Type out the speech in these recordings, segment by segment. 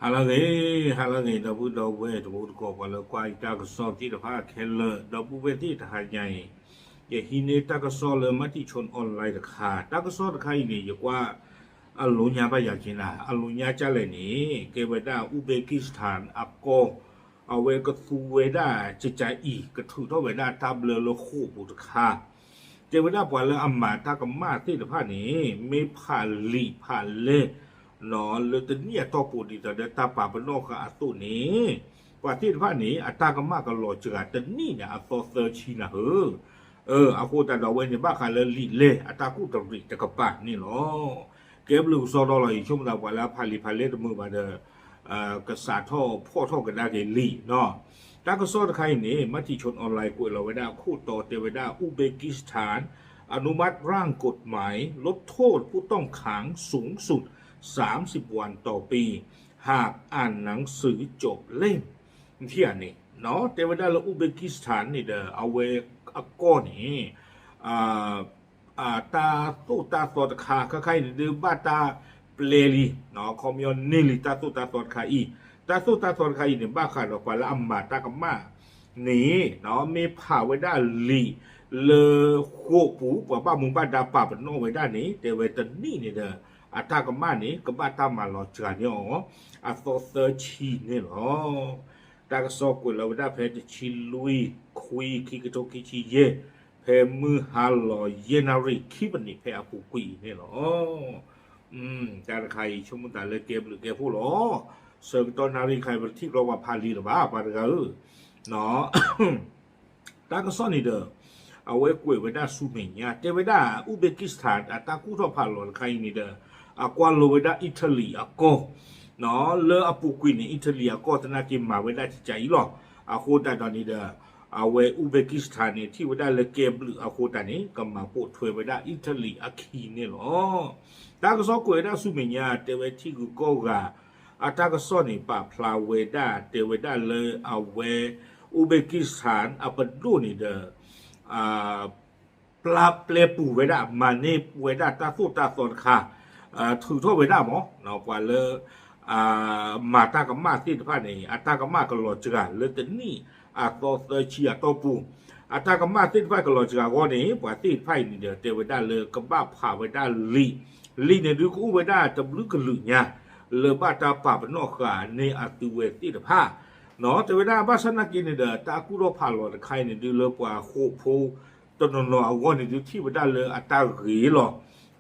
ဟါလၢအဂ့ၤ, ဟါလၢအဂ့ၤ ဒီပုၢ်ဒီဝဲၢ်တံၤသကိး ပှၤလၢကွၢ်ယတၢ်ကစီၣ်သ့ၣ်တဖၣ်ခဲလၢာ်, ဒီပုၢ်ဝဲၢ်သ့ၣ်တဟါညါအံၤ, ယဟံးန့ၢ်တၢ်ကစီၣ်လၢ Matichon Online တခါ, တၢ်ကစီၣ်တခါအံၤန့ၣ် ယကွၢ် အလိၤညါဘၣ်ယၤက့ၤနၤ, အလိၤညါကလဲၣ်န့ၣ် ကဲဝဲဒၣ် Uzbekistan အကီၢ်, အဝဲကသူဝဲဒၣ်ကကအံၤ ကထုးထီၣ်ဝဲဒၣ်တၢ်ဘျၢလၢဃိာ်ပူၤတခါ, တဲဝဲဒၣ်ပှၤလၢအမၤတၢ်ကမၣ်သ့ၣ်တဖၣ်န့ၣ် မ့ၢ်ဖးလံာ်ဖးလဲၢ် လၢတနံၣ်အတီၢ်ပူၤဒ်သိးဒီးတၢ်ပာ်ပနီၣ်ဃာ်အသိးန့ၣ်, ပှၤသ့ၣ်တဖၣ်န့ၣ် အတၢ်ကမၣ်ကလီၤစှၤတနံၣ်န့ၣ် အသီသၢဆံနၤဧၢ, အဃိသတးဒီးအဝဲန့ၣ် ဘၣ်ဃးလၢလံာ်လဲၢ်အတၢ်ကူၣ်တရံးတကပၤန့ၣ်လီၤ. ကဲဘျုးကစီဒီလီၤ, ယဆိကမိၣ်သးပှၤလၢအဖးလံာ်ဖးလဲၢ်တမုာ်ဘၣ်ဒီး ကစးထီၣ်ဖီၣ်ထီၣ်ကဒါက့ၤလံာ်နီၤ. တၢ်ကစီၣ်တခါအံၤန့ၣ် Matichon Online ကွဲးလီၤဝဲဒၣ်အခိၣ်တီတဲဝဲဒၣ် Uzbekistan อนุมัติร่างกฎหมายลดโทษผู้ต้องขังสูงสุด สามสิบวันต่อปี หากอ่านหนังสือจบเล่ม ထံၣ်ဧါန့ၣ်, တဲဝဲဒၣ်လၢ Uzbekistan န့ၣ်ဒီး အဝဲအကီၢ်န့ၣ် တၢ်သိၣ်တၢ်သီတခါ ခါခါအံၤန့ၣ်ဒုးဘၣ်တၢ်ပျဲလံ, ခီပညီန့ၢ်လံတၢ်သိၣ်တၢ်သီတခါအံၤ, တၢ်သိၣ်တၢ်သီတခါအံၤန့ၣ် ဘၣ်ဃးဒီးပှၤလၢအမၤတၢ်ကမၣ်န့ၣ်နီၤ, မ့ၢ်ဖးဝဲဒၣ်လံာ်လၢဃိာ်ပူၤ ပှၤဘၣ်မူဘၣ်ဒါပာ်ပနီၣ်ဝဲဒၣ်န့ၣ် တဲဝဲတနံၣ်န့ၣ်ဒီး အတၢ်ကမၣ်န့ၣ် ကဘၣ်တၢ်မၤလီၤစှၤန့ၢ်အီၤ အသီသၢဆံန့ၣ်လီၤ. တၢ်ကစီၣ်ကွဲးလီၤဝဲဒၣ်ဖဲတဆံလွံၢ် ခွံ ခံကထိခံဆံယဲၢ်, ဖဲမုၢ်ဟါလီၤယဲၢ်နၣ်ရံၣ်ခံပနံးဖဲအပူၤကွံာ်အံၤန့ၣ်လီၤ. တၢ်တခါအံၤ ဆိကမိၣ်သးလၢကဲဘျုးကဲဖှိၣ်လီၤ. ဆၢကတီၢ်နၣ်ရံၣ်ခါအံၤ ပတထံၣ်ကျီပှၤဖးလံာ်လၢၤဘၣ် ပှၤတဂၤဧၢ တၢ်ကစီၣ်န့ၣ်ဒီး အဝဲကွဲးဝဲဒၣ်ဆူမဲာ်ညါ တဲဝဲဒၣ် Uzbekistan အတၢ်ကူၣ်ထီၣ်ဖးလီၤတခါအံၤန့ၣ်ဒီး အကွၢ်လိဝဲဒၣ် Italy အကီၢ် လၢအပူၤကွံာ်န့ၣ် Italy အကီၢ်သနာ်က့မၤဝဲဒၣ်ကကါအံၤလီၤ. အဃိသတးဒီးန့ၣ်ဒီး အဝဲ Uzbekistan န့ၣ် ထံၣ်ဝဲဒၣ်လၢကဲဘျုးအဃိသတးန့ၣ် ကမၤပိာ်ထွဲဝဲဒၣ် Italy အခံန့ၣ်လီၤ. တၢ်ကစီၣ်ကွဲးဝဲဒၣ်ဆူမဲာ်ညါ တဲဝဲထံဂုၤကီၢ်ဂၤ အတၢ်ကစီၣ်န့ၣ် ပာ်ဖျါဝဲဒၣ် တဲဝဲဒၣ်လၢအဝဲ Uzbekistan အပဒိၣ်န့ၣ်ဒီး ပျဲပူၤဝဲဒၣ် မၤန့ၢ်ဝဲဒၣ်တၢ်သိၣ်တၢ်သီတခါ ထုးထီၣ်ဝဲဒၣ်မ့ၢ် ပှၤလၢ မၤတၢ်ကမၣ်သ့ၣ်တဖၣ်န့ၣ် အတၢ်ကမၣ်ကလီၤစှၤလၢတနံၣ်အသီသၢဆံအတီၢ်ပူၤ, အတၢ်ကမၣ်သ့ၣ်တဖၣ်ကလီၤစှၤအဂီၢ်န့ၣ် ပှၤသ့ၣ်တဖၣ်အံၤန့ၣ်ဒီး တဲဝဲဒၣ်လၢကဘၣ်ဖးဝဲဒၣ်လံာ်, လံာ်န့ၣ်ဒုးကအိၣ်ဝဲဒၣ်တဘျုးကလုာ်ညါ လၢဘၣ်တၢ်ပာ်ပနီၣ်ဃာ်န့ၢ်အသုဝဲသ့ၣ်တဖၣ် တဲဝဲဒၣ်ဘၣ်ဆၣ်နာ်က့န့ၣ်ဒီး တၢ်ကူၣ်ထီၣ်ဖးလီၤတခါအံၤန့ၣ်ဒုးလၢပှၤဃိာ်ဖိတနီၤနီၤအဂီၢ်န့ၣ်ဒုးထံၣ်ဝဲဒၣ်လၢအတၢ်ဂ့ၤလီၤ,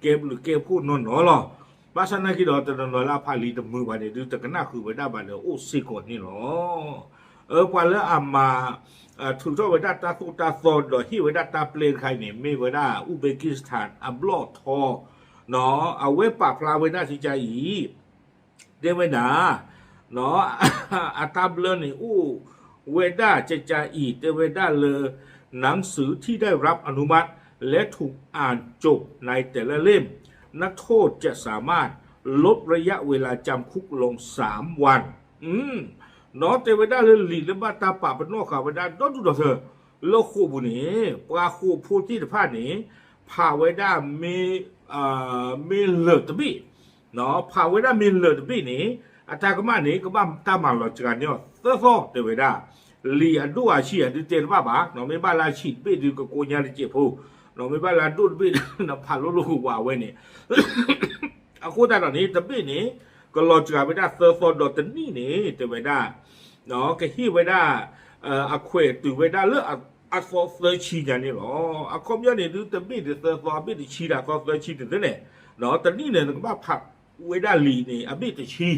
ကဲဘျုးကဲဖှိၣ်နီၢ်နီၢ်လီၤ. ဘၣ်ဆၣ်နာ်က့ဒီးတနီၤနီၤလၢအဖးလံာ်တမုာ်ဘၣ်န့ၣ်ဒုး တကနၣ်ဃုာ်ဝဲဒၣ်ဘၣ်ဒီးအိၣ်စ့ၢ်ကီးန့ၣ်လီၤ. ပှၤလၢအမၤ ထုးထီၣ်ဝဲဒၣ်တၢ်သိၣ်တၢ်သီဒီးဟ့ၣ်ဝဲဒၣ်တၢ်ပျဲတခါအံၤန့ၣ် မ့ၢ်ဝဲဒၣ် Uzbekistan အဘျီၣ်ထီ အဝဲပာ်ဖျါဝဲဒၣ်ကကါအံၤ တဲဝဲဒၣ် အတၢ်ဘျၢန့ၣ်အိၣ်ဝဲဒၣ်ကကါအံၤ တဲဝဲဒၣ်လၢ หนังสือที่ได้รับอนุมัติและถูกอ่านจบในแต่ละเล่ม นักโทษจะสามารถลดระยะเวลาจำคุกลง สามวัน တဲဝဲဒၣ်လၢလံာ်လၢဘၣ်တၢ်ပာ်ပနီၣ်ဃာ်ဝဲဒၣ်ဒီဒူၣ်ဒီထၢ လၢဃိာ်ပူၤန့ၣ် ပှၤဃိာ်ဖိသ့ၣ်တဖၣ်န့ၣ် ဖးဝဲဒၣ်မ့ၢ်လၢာ်တဘ့ၣ် ဖးဝဲဒၣ်မ့ၢ်လၢာ်တဘ့ၣ်န့ၣ် အတၢ်ကမၣ်န့ၣ် ကဘၣ်တၢ်မၤလီၤစှၤန့ၢ်အီၤသၢသီ တဲဝဲဒၣ်. လံာ်အဒိၣ်အဆံးအဒုးတဲတဘၣ်ဘၣ်, မ့ၢ်ဘၣ်လၢအဆံးတဘ့ၣ်ဒုးကကိညါတစဲးဖိ, မ့ၢ်ဘၣ်လၢအဒိၣ်တဘ့ၣ် ဖးလိလိာ်ဝးဝဲန့ၣ် အဃိသတးဒီးန့ၣ် တဘ့ၣ်န့ၣ် ကလီၤစှၤဝဲဒၣ်သၢသီဒီးတနံၣ်န့ၣ် တဲဝဲဒၣ် ကဟ့ၣ်ဝဲဒၣ် အခွဲးတုၤဝဲဒၣ်လၢအသီသၢဆံညါန့ၣ်လီၤ. အခီပညီန့ၣ်ဒုး တဘ့ၣ်ဒုးသၢသီ အဘ့ၣ်တဆံဒီးသီသၢဆံန့ၣ်သ့န့ၣ်, တနံၣ်န့ၣ် နကဘၣ်ဖးဝဲဒၣ်လံာ်န့ၣ် အဘ့ၣ်တဆံ,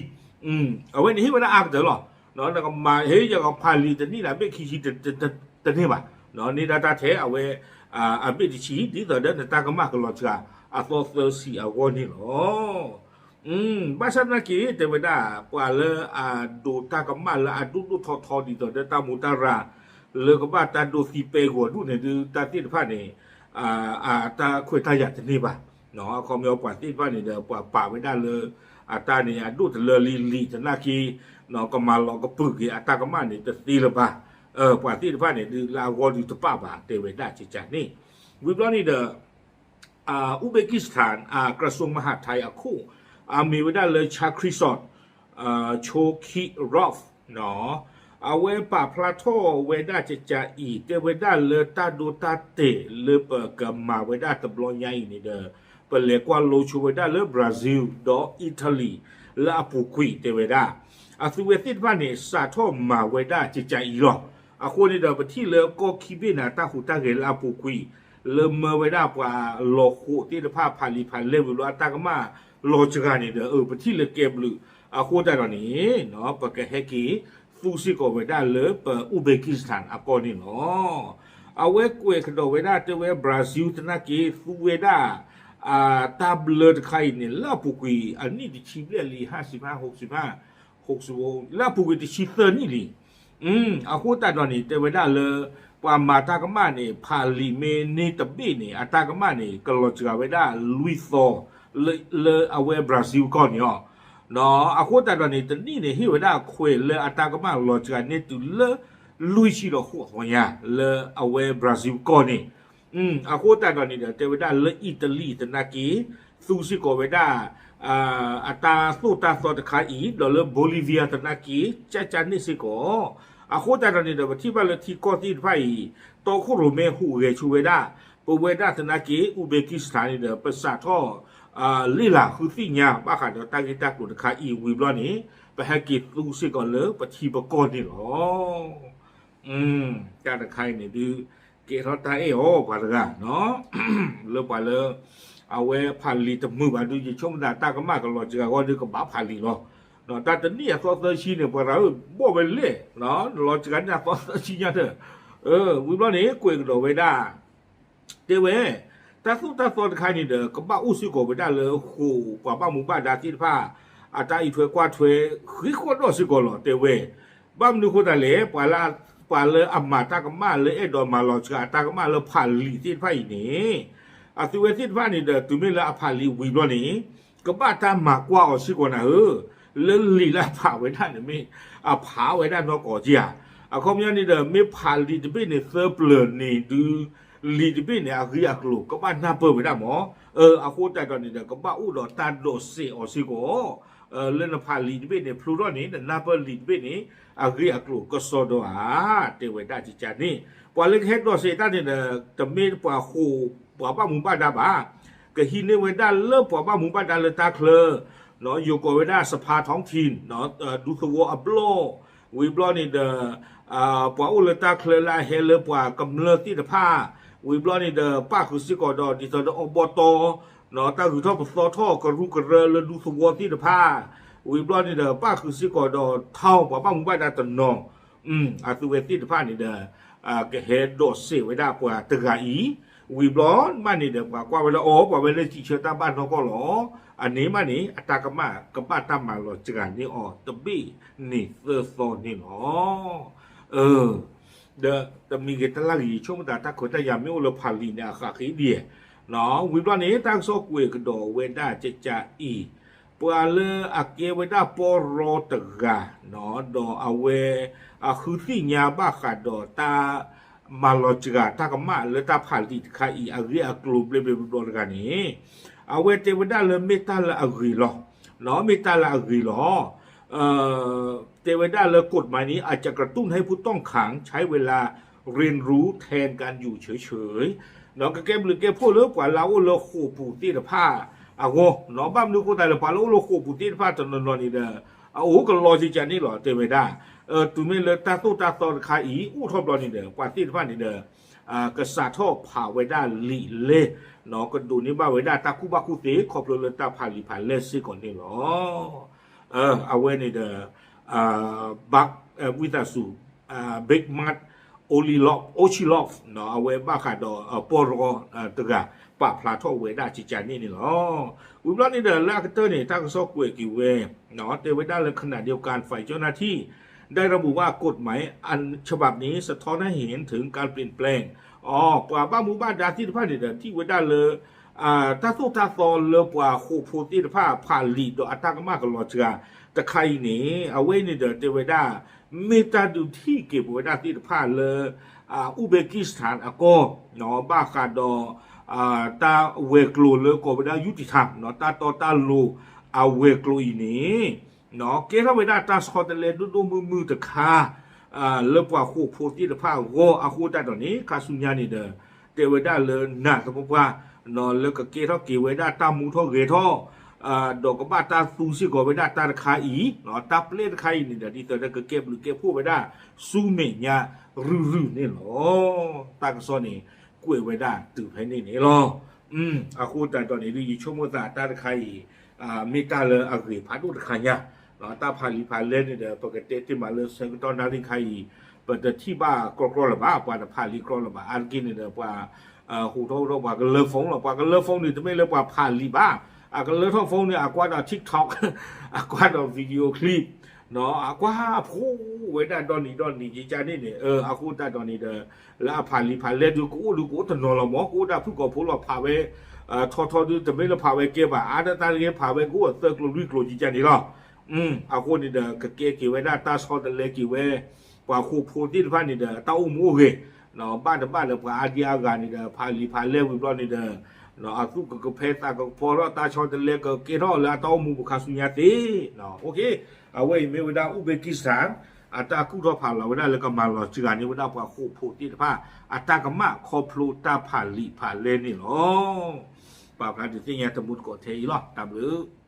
အဝဲန့ၣ်ဟ့ၣ်ဝဲဒၣ်အါကတၢၢ်လီၤ. နကမၤဟ့ၣ်ယကဖးလံာ်တနံၣ်န့ၣ် အဘ့ၣ်ခံဆံ တန့ၢ်ဘၣ်, န့ၢ်ဒၣ်တၢ်ထဲအဝဲ အဘ့ၣ်တဆံ ဒ်သိးဒီးနတၢ်ကမၣ်ကလီၤစှၤ အသီသၢဆံအဂီၢ်န့ၣ်လီၤ. ဘၣ်ဆၣ်သနာ်က့ တဲဝဲဒၣ် ပှၤလၢအဒိးတၢ်ကမၣ်လၢအဒိၣ်ဒိၣ်ထီထီဒ်သိးဒီးတၢ်မူတၢ်ရၢ် လၢကဘၣ်တၢ်ဒိးသံပဲဂီၤဒူၣ်န့ၣ်ဒုး တၢ်သ့ၣ်တဖၣ်န့ၣ် အတၢ်ခွဲးတၢ်ယာ်တန့ၢ်ဘၣ်. အခီပညီပှၤသ့ၣ်တဖၣ်န့ၣ်ဒီး ပှၤပာ်ဝဲဒၣ်လၢ အတၢ်န့ၣ် အဒိၣ်တလၢလံလံာ်သနာ်က့ ကမၤလီၤကပုာ်က့ၤအတၢ်ကမၣ်န့ၣ် တသ့လၢၤဘၣ်. ပှၤသ့ၣ်တဖၣ်န့ၣ်ဒုး လၢအဂီၢ်ဒုးတပာ်ဘၣ် တဲဝဲဒၣ်ကကါန့ၣ်. ဝံၤဘျီန့ၣ်ဒီး Uzbekistan အ กระทรวงมหาดไทย အခိၣ် အမ့ၢ်ဝဲဒၣ်လၢ Shahrisot Chokirov နီၤ, အဝဲပာ်ဖျါထီၣ်ဝဲဒၣ်ကကးအံၤ တဲဝဲဒၣ်လၢတၢ်ဒိတၢ်တဲာ်လၢပကမၤဝဲဒၣ်တဘျီညါအံၤန့ၣ်ဒီး ပလဲၤကွၢ်လိဆိဝဲဒၣ်လၢ Brazil ဒီး Italy လၢအပူၤကွံာ်တဲဝဲဒၣ် အသုဝဲသ့ၣ်တဖၣ်န့ၣ် စးထီၣ်မၤဝဲဒၣ်ကကးအံၤလီၤ. အဃိန့ၣ်ဒီး ပထံၣ်လၢကီၢ်ခံဘ့ၣ်န့ၣ် အတၢ်ဟူးတၢ်ဂဲၤလၢအပူၤကွံာ် လၢမၢဝဲဒၣ်ပှၤလီၤဃိးသ့ၣ်တဖၣ် ဖးလံာ်ဖးလဲၢ်ဝံၤဘျီ အတၢ်ကမၣ်လီၤစှၤန့ၣ်ဒီး အၢ ပထံၣ်လၢကဲဘျုး, အဃိသတးဒီးန့ၣ် ပကဟဲက့ၤသူစ့ၢ်ကီးဝဲဒၣ်လၢပ Uzbekistan အကီၢ်န့ၣ်လီၤ. အဝဲကွဲးကဒီးဝဲဒၣ်တဲဝဲ Brazil သနာ်က့ သူဝဲဒၣ် တၢ်ဘျၢတခါအံၤန့ၣ် လၢအပူၤကွံာ်အနံၣ်တဆံဘျဲၣ်လံ ဟါစံးဖး ဟိးစံးဖး ဟိးစံးဖး လၢအပူၤကွံာ်တဆံသၢနံၣ်လံ. အဃိသတးဒီးန့ၣ် တဲဝဲဒၣ်လၢ ပှၤမၤတၢ်ကမၣ်န့ၣ် ဖးလံာ်မ့ၢ်န့ၢ်တဘ့ၣ်န့ၣ် အတၢ်ကမၣ်န့ၣ် ကလီၤစှၤဝဲဒၣ်လွံၢ်သီ လၢအဝဲ Brazil ကီၢ်န့ၣ်လီၤ. အဃိသတးဒီးန့ၣ် တနံၣ်န့ၣ် ဟ့ၣ်ဝဲဒၣ်ခွဲးလၢအတၢ်ကမၣ်လီၤစှၤန့ၢ်တုၤလၢ လွံၢ်ဆံဒီးဃိးသီညါ လၢအဝဲ Brazil ကီၢ်န့ၣ် အဃိသတးဒီးန့ၣ်ဒီး တဲဝဲဒၣ်လၢအံၣ်တလံၣ်သနာ်က့ သူစ့ၢ်ကီးဝဲဒၣ် အတၢ်သိၣ်တၢ်သီတခါအံၤ ဒီးလၢ Bolivia သနာ်က့ ကကန့ၢ်စ့ၢ်ကီး. အဃိသတးဒီးန့ၣ်ဒီး ပထံၣ်ဘၣ်လၢထံကီၢ်သ့ၣ်တဖၣ်အံၤ တီခိၣ်ရိၣ်မဲဟူးဂဲၤဆိဝဲဒၣ် ပဝဲဒၣ်သနာ်က့ Uzbekistan န့ၣ်ဒီး ပစးထီၣ် လ့ၢ်လၤဃုသ့ၣ်ညါဘၣ်ဃးဒီးတၢ်ဂ့ၢ်တၢ်ကျိၤတခါအံၤဝံၤဘျီန့ၣ် ပဟဲက့ၤသူစ့ၢ်ကီးလၢပထံပကီၢ်န့ၣ်လီၤ. တၢ်တခါအံၤန့ၣ်ဒုး ကဲထီၣ်တၢ်အဲၣ်အီၤပှၤတဂၤ လၢပှၤလၢ အဝဲဖးလံာ်တမုာ်ဘၣ်ဒုး ယဆိကမိၣ်သးတၢ်ကမၣ်ကလီၤစှၤဂီၢ်ဒုးကဘၣ်ဖးလံာ်လီၤ. တၢ်တနံၣ်အသီသၢဆံန့ၣ် ပှၤတဂၤဘီၣ်ဝဲလဲၣ် လီၤစှၤန့ၢ်အသီသၢဆံညါတၢၢ် ဝံၤဘျီန့ၣ် ကွဲးကဒီးဝဲဒၣ် တဲဝဲ တၢ်သိၣ်တၢ်သီတခါန့ၣ်ဒီး ကဘၣ်အိၣ်စ့ၢ်ကီးဝဲဒၣ်လၢဃိာ်ပှၤဘၣ်မူဘၣ်ဒါသ့ၣ်တဖၣ် အတၢ်အံးထွဲကွၢ်ထွဲ ဃ့ဃီၣ်ဒီးစ့ၢ်ကီးလီၤ တဲဝဲ. ဘၣ်မနုၤအဃိသတးလဲၣ် ပှၤလၢ ပှၤလၢအမၤတၢ်ကမၣ်လၢအဲၣ်ဒိးမၤလီၤစှၤအတၢ်ကမၣ်လၢဖးလံာ်သ့ၣ်တဖၣ်အံၤန့ၣ် အသုဝဲသ့ၣ်တဖၣ်န့ၣ်ဒီး တုၤမ့ၢ်လၢအဖးလံာ်ဝံၤဘျီန့ၣ် ကဘၣ်တၢ်မၤကွၢ်အီၤစ့ၢ်ကီးနၤဧၢ, လၢလံာ်လၢအဖးဝဲဒၣ်န့ၣ်မ့ၢ် အဖးဝဲဒၣ်နီၢ်ကီးက့ဧါ. အခီပညီန့ၣ်ဒီး မ့ၢ်ဖးလံာ်တဘ့ၣ်န့ၣ်သၢပျၢၤန့ၣ်ဒုး လံာ်တဘ့ၣ်န့ၣ် အဂ့ၢ်အကျိၤ ကဘၣ်နၢ်ပၢၢ်ဝဲဒၣ်မး. အဃိသတးဒီးန့ၣ်ဒီး ကဘၣ်အိၣ်ဒီးတၢ်ဒိးစဲးအီၤစ့ၢ်ကီး လၢနဖးလံာ်တဘ့ၣ်န့ၣ် ဖျိထီၣ်န့ၣ် နနၢ်ပၢၢ်လံာ်တဘ့ၣ်န့ၣ် အဂ့ၢ်အကျိၤကစီဒီဧါ, တဲဝဲဒၣ်ကကန့ၣ်. ပှၤလၢကဟဲဒိးစဲးတၢ်န့ၣ်ဒီး တမ့ၢ်ပှၤဃိာ်ပှၤဘၣ်မူဘၣ်ဒါဘၣ်. ကဟံးန့ၢ်ဝဲဒၣ်လၢပှၤဘၣ်မူဘၣ်ဒါလၢတၢ်ချၢ ယိၤကိးဝဲဒၣ် สภาท้องถิ่น ဒူသဝီအဘျီၣ်, ဝံၤဘျီန့ၣ်ဒီး ပှၤအိၣ်လၢတၢ်ချၢလၢအဟဲလၢပှၤကမျၢၢ်သ့ၣ်တဖၣ်, ဝံၤဘျီန့ၣ်ဒီး ပၣ်ဃုာ်စ့ၢ်ကီးဒီး ဒ်သိးဒီး အီဘီတီ တၢ်ဂုၤထီၣ်ပသီထီၣ်ကရူၢ်ကရၢလၢဒူသဝီသ့ၣ်တဖၣ်, ဝံၤဘျီန့ၣ်ဒီး ပၣ်ဃုာ်စ့ၢ်ကီးဒီး ထီၣ်ပှၤဘၣ်မူဘၣ်ဒါတနီၤ အသုဝဲသ့ၣ်တဖၣ်န့ၣ်ဒီး ကဟဲဒိးစဲးဝဲဒၣ်ပှၤတဂၤအံၤ, ဝံၤဘျီမးန့ၣ်ဒီး ပှၤကွၢ်ဝဲလၢအီၤ ပှၤဝဲလၢစံးဆၢတၢ်ဘၣ်နီၢ်ကီၢ်လီၤ. အန့ၣ်မးန့ၣ် အတၢ်ကမၣ်ကဘၣ်တၢ်မၤလီၤစှၤန့ၢ်အီၤတဘ့ၣ်န့ၣ်သၢသီန့ၣ်လီၤ. ဒီးတမံၤဂ့ၤတလၢ်ဂ့ၤ ယဆိကမိၣ်သးတၢ်ခွဲးတၢ်ယာ်မ့ၢ်အိၣ်လၢဖးလံာ်န့ၣ် အဃးဃ့ဒ်အံၤ, ဝံၤဘျီန့ၣ် တၢ်ကစီၣ်ကွဲးကဒီးဝဲဒၣ်ကကးအံၤ, ပှၤလၢအကဲဝဲဒၣ်ပီရီတဂၤ ဒီးအဝဲ အဃုသ့ၣ်ညါဘၣ်ဃးဒီးတၢ်မၤလီၤစှၤတၢ်ကမၣ်လၢတၢ်ဖးလံာ်တခါအံၤ အဂ့ၢ်အကျိၤဘျဲၣ်ဘျဲၣ်ဘျီဘျီတဂၤန့ၣ်, အဝဲတဲဝဲဒၣ်လၢမ့ၢ်တၢ်လၢအဂ့ၤလီၤ. တဲဝဲဒၣ်လၢ กฎหมายนี้อาจจะกระตุ้นให้ผู้ต้องขังใช้เวลาเรียนรู้แทนการอยู่เฉยๆ ကကဲဘျုးကဲဖှိၣ်လၢပှၤလၢအအိၣ်လၢဃိာ်ပူၤသ့ၣ်တဖၣ်အဂီၢ်, ဘၣ်မနုၤအဃိသတးလၢ ပှၤလၢအအိၣ်လၢဃိာ်ပူၤသ့ၣ်တဖၣ်တနီၤနီၤန့ၣ်ဒီး အအိၣ်ကလီၤကကန့ၣ်လီၤ တဲဝဲဒၣ်. တုၤမ့ၢ်လၢတၢ်သိၣ်တၢ်သီတခါအံၤ အိၣ်ထီၣ်ဘျီန့ၣ်ဒီး ပှၤသ့ၣ်တဖၣ်န့ၣ်ဒီး ကစးထီၣ်ဖးဝဲဒၣ်လံာ်လဲၢ်, ကဒိးန့ၢ်ဘၣ်ဝဲဒၣ်တၢ်ကူၣ်ဘၣ်ကူၣ်သ့ ခီဖျိလၢတၢ်ဖးလံာ်ဖးလဲၢ်စ့ၢ်ကီးန့ၣ်လီၤ. အဝဲန့ၣ်ဒီး ဘၣ် ဝံသးစူၤ Bekmat Olilov Ochilov အဝဲဘၣ်ဃးဒီးပီရီတဂၤ ပာ်ဖျါထီၣ်ဝဲဒၣ်ကကန့ၣ်န့ၣ်လီၤ. ဝံၤဘျီန့ၣ်ဒီး လၢအကတၢၢ်န့ၣ် တၢ်ကစီၣ်ကွဲးက့ၤဝဲ တဲဝဲဒၣ်လၢ ขณะเดียวกัน ฝ่ายเจ้าหน้าที่ได้ระบุว่า กฎหมายฉบับนี้สะท้อนให้เห็นถึงการเปลี่ยนแปลง အီၤ ပှၤဘၣ်မူဘၣ်ဒါသ့ၣ်တဖၣ်န့ၣ်ဒီး ထံၣ်ဝဲဒၣ်လၢ တၢ်သိၣ်တၢ်သီလၢပှၤဃိာ်ဖိသ့ၣ်တဖၣ် ဖးလံာ်ဒီးအတၢ်ကမၣ်ကလီၤစှၤတခါအံၤန့ၣ် အဝဲအံၤန့ၣ်ဒီး တဲဝဲဒၣ် မ့ၢ်တၢ်ဒုးထံၣ်က့ၤပဝဲဒၣ်သ့ၣ်တဖၣ်လၢ Uzbekistan အကီၢ် ဘၣ်ဃးဒီး တၢ်ဝဲၤကျိၤလၢကိးဝဲဒၣ် ยุติธรรม တၢ်တီတၢ်လိၤအဝဲၤကျိၤအံၤန့ၣ် ကဲထီၣ်ဝဲဒၣ်တၢ်ဆီတလဲဒိၣ်ဒိၣ်မုၢ်မုၢ်တခါ လၢပှၤဃိာ်ဖိသ့ၣ်တဖၣ်အဂီၢ်အဃိသတးဒီးန့ၣ် ခါဆူညါန့ၣ်ဒီး တဲဝဲဒၣ်လၢနးသပှၢ်ပှၢ် လၢကကဲထီၣ်က့ၤဝဲဒၣ်တၢ်မူထီၣ်ဂဲၤထီၣ် ဒီးကဘၣ်တၢ်သူစ့ၢ်ကီးဝဲဒၣ်တၢ်တခါအံၤ တၢ်ပျဲၢ်တခါအံၤန့ၣ်ဒီး ဒ်သိးဒီးကကဲဘျုးကဲဖှိၣ်ဝဲဒၣ် ဆူမဲာ်ညါရုၢ်ရုၢ်န့ၣ်လီၤ. တၢ်ကစီၣ်န့ၣ် ကွဲးဝဲဒၣ်တုၤဖဲန့ၣ်န့ၣ်လီၤ. အဃိသတးဒီးန့ၣ် ယဆိကမိၣ်သးတၢ်တခါအံၤ မ့ၢ်တၢ်လၢအဂ့ၤဖးဒိၣ်တခါညါ, တၢ်ဖးလံာ်ဖးလဲၢ်န့ၣ်ဒီး ပကတဲတ့ၢ်မးလၢဆၢကတီၢ်နၣ်ရံၣ်ခါအံၤ ပတထံၣ်ဘၣ်ကြီကြီလၢၤဘၣ်, ပှၤတဖးလံာ်ကြီလၢၤဘၣ်, အါတက့ၢ်န့ၣ်ဒီး ပှၤ ဟူးထီၣ်ထီၣ်ပှၤကလၢ phone လီၤ, ပှၤကလၢ phone န့ၣ် တမ့ၢ်လၢပှၤဖးလံာ်ဘၣ်, အကလၢထီၣ် phone န့ၣ် အကွၢ်ဒီး TikTok, အကွၢ်ဒီး video clip, အကွၢ်ဖှိၣ်ဝဲဒၣ်ဒီနံၤဒီနံၤကကန့ၣ်န့ၣ်, အဃိသတးဒီးန့ၣ်ဒီး လၢအဖးလံာ်ဖးလဲၢ်ဒုး ကအိၣ်ဒုးကအိၣ်တနီၤလီၤမး, ကအိၣ်ဒၣ်ဖုၣ်ကိာ်ဖိလီၤ, ဖးဝဲ ထီထီဒုး တမ့ၢ်လၢဖးဝဲကဲဘၣ်, အါဒၣ်တၢ်တဂ့ၤ ဖးဝဲကအိၣ်အသၢကျိၤလွံၢ်ကျိၤကကန့ၣ်လီၤ. အဃိန့ၣ်ဒီး ကကဲက့ၤဝဲဒၣ်တၢ်ဆီတလဲက့ၤဝဲ ပှၤဃိာ်ဖိသ့ၣ်တဖၣ်န့ၣ်ဒီး တၢ်အိၣ်မူအိၣ်ဂဲၤ, ဘၣ်တဘၣ်ဒီးပှၤအါဒံအါဂၤန့ၣ်ဒီး ဖးလံာ်ဖးလဲၢ်ဝံၤဘျီန့ၣ်ဒီး အသူၣ်ကကဖဲသးကကဖီထီၣ် တၢ်ဆီတလဲကကဲထီၣ်လၢအတၢ်အိၣ်မူပူၤခါဆူညါသ့. အဝဲအံၤမ့ၢ်ဝဲဒၣ် Uzbekistan အတၢ်ကူၣ်ထီၣ်ဖးလီၤဝဲဒၣ်လၢကမၤလီၤစှၤန့ၢ်ဝဲဒၣ်ပှၤဃိာ်ဖိသ့ၣ်တဖၣ် အတၢ်ကမၣ်ခီဖျိတၢ်ဖးလံာ်ဖးလဲၢ်န့ၣ်လီၤ. ပာ်ဖျါဒုးသ့ၣ်ညါတမူတကိးထဲအံၤလီၤ. တၢ်ဘျုး